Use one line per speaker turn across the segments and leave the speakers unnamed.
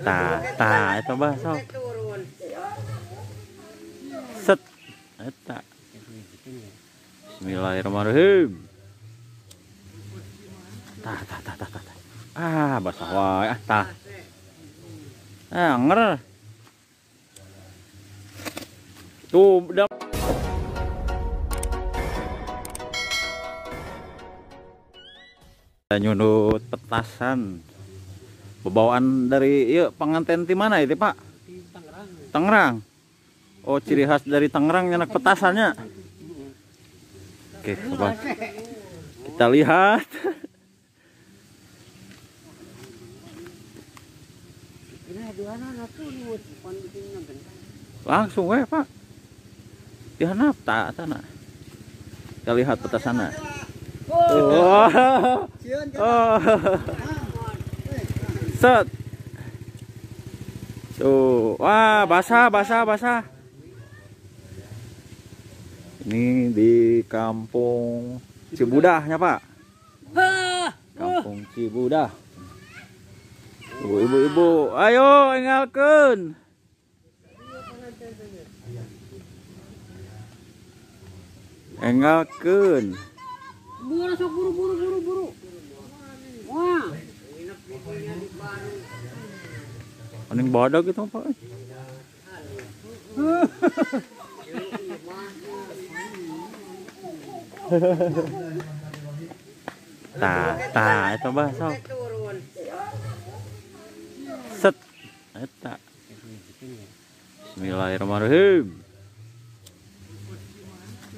Tah, tah eta bah sok. Set. Eta. Bismillahirrahmanirrahim. Tah, tah, tah, tah, tah. Ah, basah wae ah tah. Ah, anger. Tuh, udah. Nyundut petasan. Bebawaan dari iya pengantin di mana itu, Pak?
Di Tangerang.
Tangerang. Oh, ciri khas dari Tangerang nyenak petasannya. Oke, sobat. Kita lihat. Langsung weh, Pak. Dihanap tak tanah. Kita lihat petasannya. Oh. Oh. Set. Tuh, wah, basah, basah, basah. Ini di Kampung Cibudahnya, Pak. Kampung Cibudah. Ibu-ibu, ayo enggalkeun. Enggalkeun.
Buru sok buru buru buru buru. Wah.
Aning badag itu Pak. Tah, tah eta bah sok. Set. Eta. Bismillahirrahmanirrahim.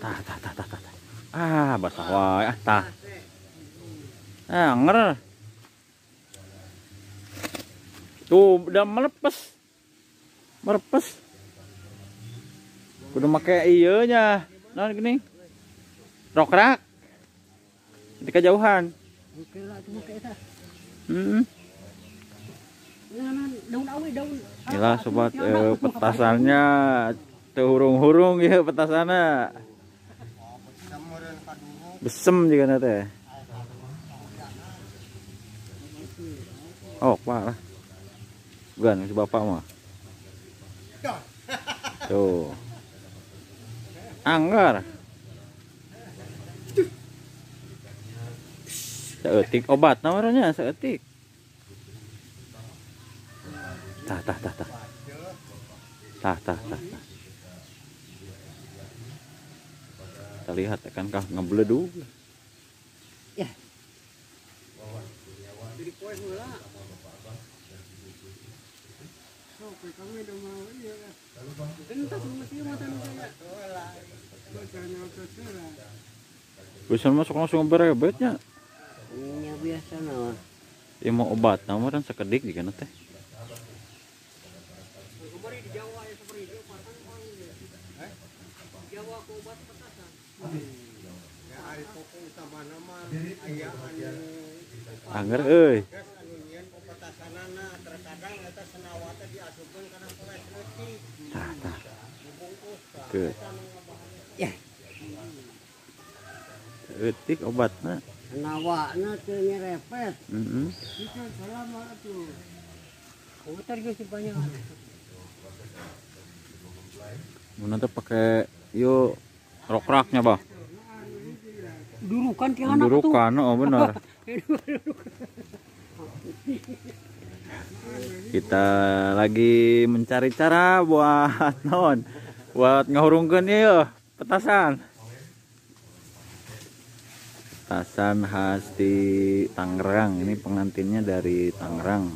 Tah, tah, tah, tah, tah. Ah, basah wae ah tah. Ah, anger. Tuh, udah melepes. Melepes. Kudu make ieu nya. Naon gini? Rokrak. Di kejauhan. Heeh. Inilah sobat petasannya teu hurung-hurung ya petasanna. Besem juga teh. Oh, parah. Bukan si bapak mah. Tuh. Anggar. Saeutik obat namanya saeutik. Tah tah tah tah. Tah tah tah. Kita lihat akankah ngebledug.
Ya.
Bisa masuk langsung berebetnya.
Iya biasa nah.
Ya mau obat nama kan sekedik juga teh. Angger euy. Tah tah. Oke.
Ya.
Eutik obatna.
Senawana teu nyerepet.
Heeh.
Putar geus banyak.
Mun teh pake yo rokraknya, Bah.
Durukan ti anak tuh.
Durukan, oh benar. Kita lagi mencari cara buat non, buat ngahurungkeun ieu petasan. Petasan khas di Tangerang. Ini pengantinnya dari Tangerang.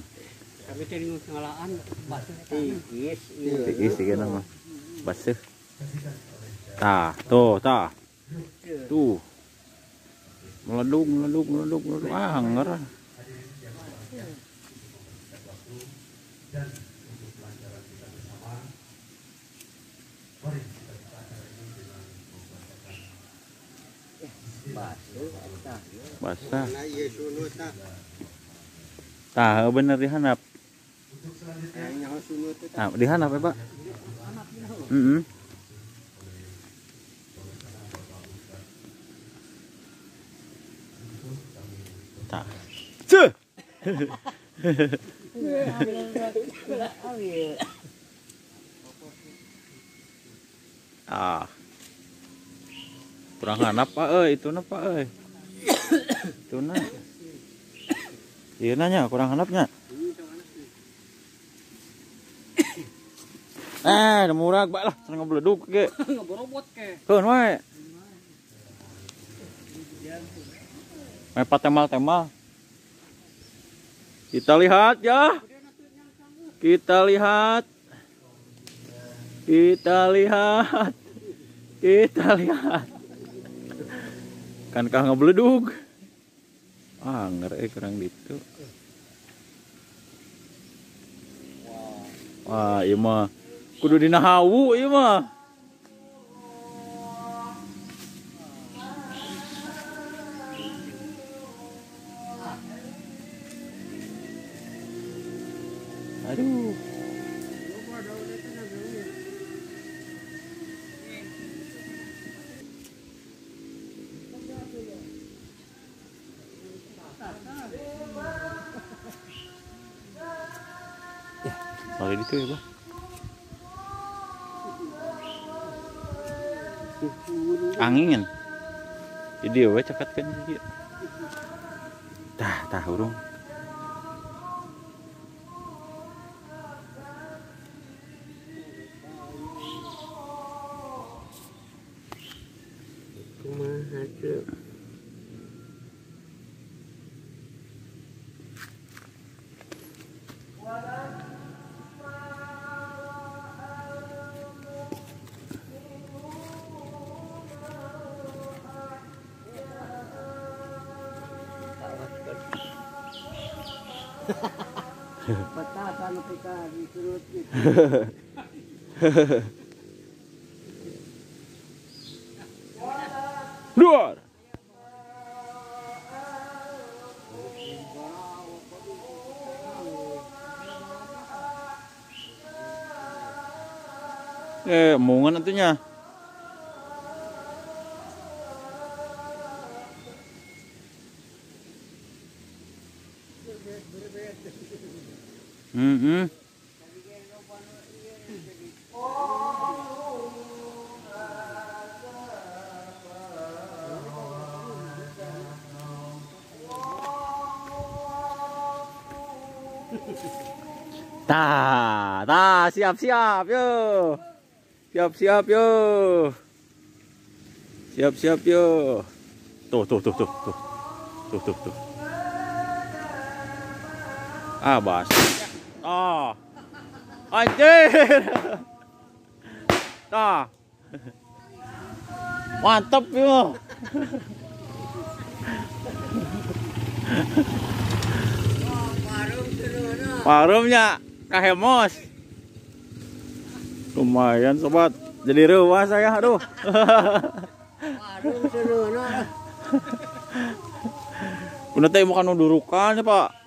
Kami teh ngalaan baseuh tigis.
Tigis ieu mah. Baseuh. Tah, tuh, tah. Tuh. Meleduk, meleduk, meleduk, meleduk. Ah, angger. Basah. Tah, bener dihanap. Nah, dihanap ya, Pak? Heeh. Tah. Ceuh. Ah. Kurang hanap Pak euy, ituna Pak euy. Ituna. Ieu nanya kurang hanapnya. Murag bae lah, cenah ngebledug ge.
Ngeborobot ke.
Keun wae. Mepat temal-temal. Kita lihat ya. Kita lihat. Kita lihat. Kita lihat. Kankah ngebledug. Ah, ngeri kurang gitu. Wah, ieu mah kudu dina hawu ieu mah. Aduh. Ya, balik itu ya, Bang. Angin. Jadi we cakatkeun ieu. Tah, tah urung.
Kumaha teu? Petasan kita diturut gitu.
Dua. Mungan nantinya. Tah, tah, siap-siap yo. Siap-siap yo. Siap-siap yo. Tuh, tuh, tuh, tuh, tuh. Tuh, tuh, tuh. Ah, bas. Oh. Anjir. Tah. Mantap yo. Parumnya kahemos. Lumayan sobat. Jadi reuah saya, aduh. Parum seuneuhna. Kuna teh makan durukan ya, Pak.